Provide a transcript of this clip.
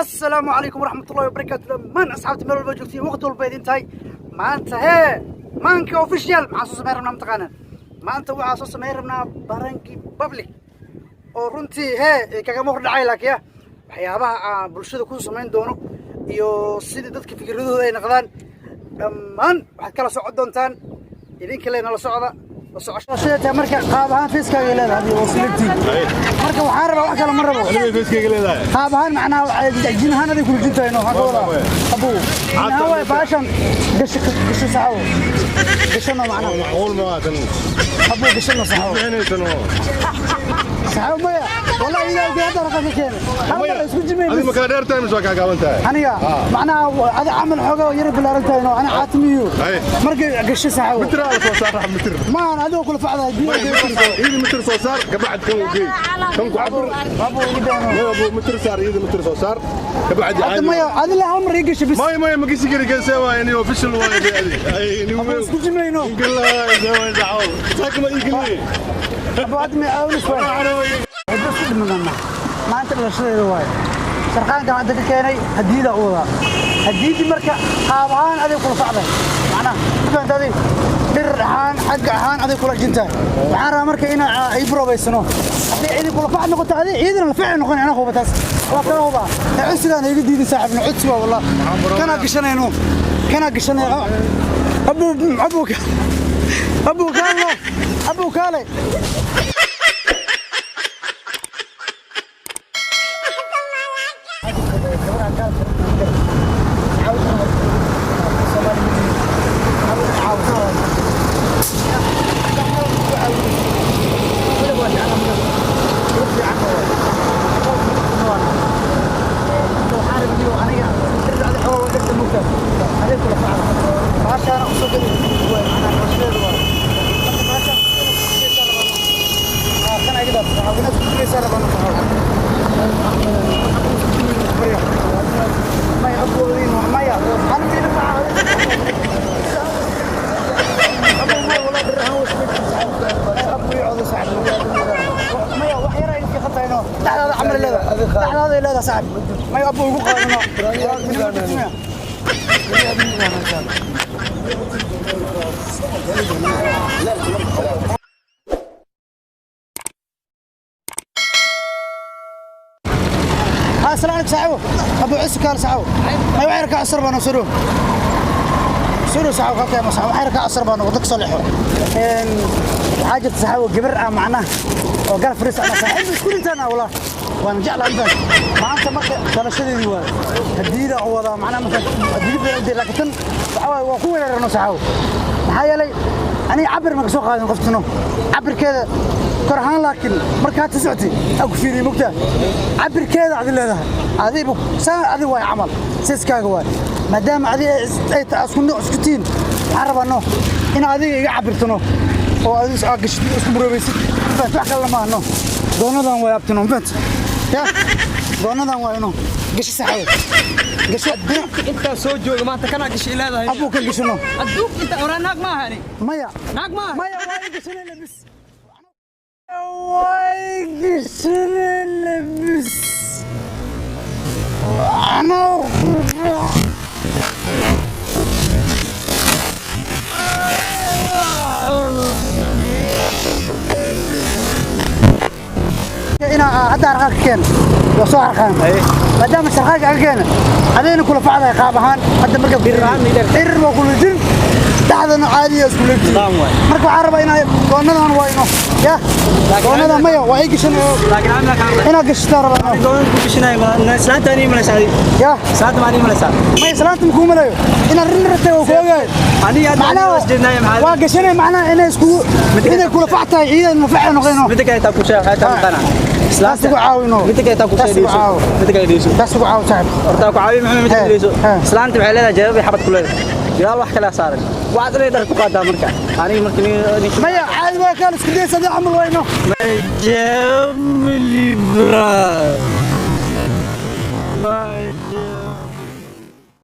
Assalaamu calaykum waraxmatullahi wabarakaatu. Dhammaan asxaabta meel walba joogtiin, waqti walba idin tahay. Maanta hee, maanka official maxaa soo samayn rabnaa? Mataqaanaan, maanta waxaa soo samayn rabnaa prank public oo runtii hee kagama hor dhacay, laakiin ya waxyaabaha aan bulshada ku samayn doono iyo sidii dadka fikradooda ay naqdaan dhammaan waxaad kala socon doontaan idinka leena la socda la socoshada. Marka qaab ahaan fiiskaaga leedahay oo siligtii, marka waxaan rabaa, wax kale ma rabo. Qaab ahaan macnaha jin ahaan aday kula jintahay, no? Waxaan ka wadaa, abu, jin ahaan waay baashan. Gasho, gasho saxawo, gashano macnaha. Macquul ma tan. Abu, gashano saxawo. Bixinaysan. Saxawo, maya, wallahi ilaahay hadda raqa ka keenay, hal mar isku jimay. Adiga ma kala dheer tahay mise waa kaa gaaban tahay? Aniga macnaha adi camal xoogaa yara bilaaran tahay, no? Ana caatimiyo. Marka gasho saxawo. Mitir ala soo saar, mitir. Maan adigoo kula facdahay. Iyada mitir soo saar, kabacdi kan u geey, kan ku cabir. Abu, igu daano. Maya abu, mitir saar, iyada mitir soo saar, kabacdi. Hadda maya, adi la hal mar ii gasho bis. Maya, maya, ma gisi kari kan. See waay ni official waay adi ay ni. Abu, isku jimayno. Ingala see waay dacaw saakma igli. Abu, hadda may caawinis waay. Ciddo isku dhimanana maanta dhalashadeeda waaye. Sharqaanka hadda ka keenay hadiida u wadaa hadiidii. Marka qaab ahaan aday kula socday macnaha, ma fahamta? Adig dhirir ahaan, xagga ahaan aday kula jintahay. Waxaan rabaa marka inaa ay brobaysano. Haddii cidi kula fac noqoto, adig ciidana la fici noqon. Anaa huba taas, waa kala huba. Ee codsigaan iga diidin, saaxiibna, codsi waa wallah. Kanaa gashanayno, kanaa gashanay. Abu, abu, abu, kaalo, abu, kaale. السلام عليكم صاحبو، ابو عسو، كان صاحبو ما وحير ka cusur baan soo soo saxaabo ka keenay saxaabo, waxyar ka cusur baan wadada ka soo leexo. Een waxaa jirta, saxaabo, gabar ah macnaha oo garab fariis ana saaxiib isku dhintaan wallah waan jeclaa intaan. Maanta marka dhalashadeedii waa hadiida oo wada macnaha, marka hadiida baa u laakiin tan waxa waaye waa ku weerarno, saxaabo. Maxaa yeelay aniga cabir ma ka soo qaadin qoftino cabirkeeda kor ahaan, laakiin markaad ta socotay aan ku fiiriyey, mogtaa cabirkeeda adi leedahay, adiba saa adi waay camal siskaaga waay. Maadaama adi ay isku nooc isku tihiin, waxaan rabaa no in adiga iga cabirtano oo adi aad gashid, isku buroobaysid. Mafahant? Wax kalena maaha, no. Goonadan way abtino, mafahant? Ya goonadan waa ino gashi, saxawe, gasho. Intaa soo jooga maanta kanaa gashi leedahay. Abuu, kan gashano. Adduunka inta oraa naag ma ahani. Maya. Naag ma aha. Maya, waa i gashanay labis, waa i gashanay labis. Anaa inaa hadda harqaan ka keena, waa soo harqaan. Maadaama sharqaanka ka keena, adayna kula facdahay qaab ahaan hadda marka dhirir waa kula jir, dhexdana caadiya isku leegtihi. Marka waxaan rabaa inaa goonadan waa ino ya goonada. Maya, waa ii gashan inaad gashataa rabaa. Ya maya, islaanta makuu malayo inaad rin ratay, waa ku ogahay macnaha waa gashanay, macnaha inay iskugu inay kula fac tahay, ciidan ma fac noqdeen. Taas ugu caawino. Taas ugu caawo. Taas ugu caawo, saaxib. Horta ku caawi maxamed, mid kale. Islaanta waxay leedahay jawaab xabad ku leedahay, gadaal wax kala saaran, waxaad inay dhar ku qaadaa. Marka aniga marka nin maya, caadi waa kaan isku daysa, adii camal wayno. Jamli bra.